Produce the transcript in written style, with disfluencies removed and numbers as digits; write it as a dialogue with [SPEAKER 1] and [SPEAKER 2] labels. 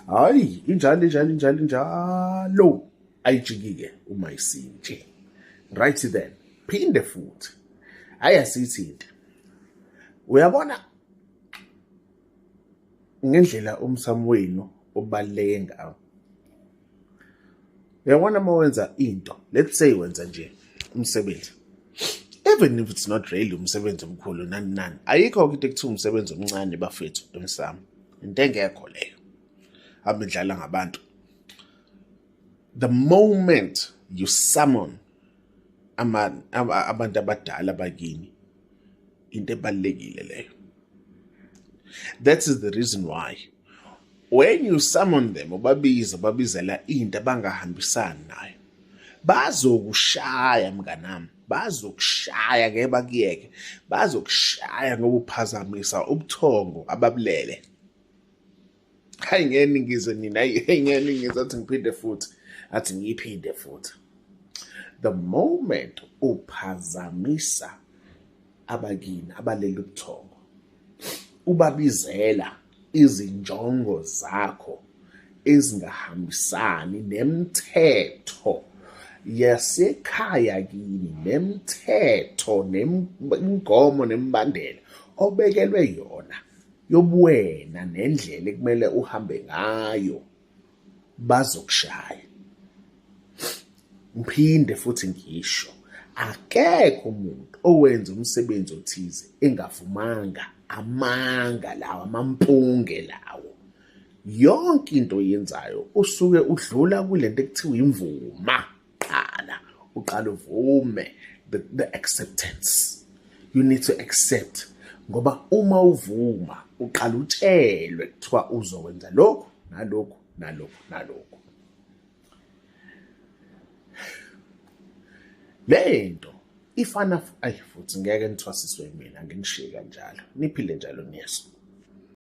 [SPEAKER 1] Hayi, injalo injalo injalo injalo, ayijiki-ke uma isinje. Right then, phinde futhi, hayi asiyithinte. Uyabona ngendlela umsamo wenu obaluleke ngawo. Uyabona uma wenza into, let's say wenza nje umsebenzi, even if it's not really umsebenzi omkhulu nani nani, ayikho into ekuthiwa umsebenzi omncane bafethu emsamo, into engekho leyo, hambe idlala ngabantu. The moment you summon abantu abadala bakini, into ebalulekile leyo. That is the reason why when you summon them, ubabiza, babizela into abangahambisani nayo, bazokushaya mnganami, bazokushaya, ngeke bakuyeke, bazokushaya ngoba uphazamisa ubuthongo ababulele. Hayi, ngeke ningizwe nina, hayi ngeke ningizwe, athi ngiphinde futhi, athi ngiyiphinde futhi. The moment uphazamisa abakini abalele ubuthongo, ubabizela izinjongo zakho ezingahambisani nemithetho yasekhaya kini, nemithetho nemigomo nemibandela obekelwe yona yobuwena nendlela ekumele uhambe ngayo, bazokushaya. Ngiphinde futhi ngisho, akekho umuntu owenza umsebenzi othize engavumanga. Amanga lawo, amampunge lawo. Yonke into oyenzayo usuke udlula kulento ekuthiwa imvuma qala, uqala uvume, the acceptance. You need to accept, ngoba uma uvuma uqala utshelwe kuthiwa uzokwenza lokhu nalokhu nalokhu nalokhu. Le nto ifana, ayi futhi ngeke nithwasiswe mina, nginishiye kanjalo, niphile njalo niyezwa.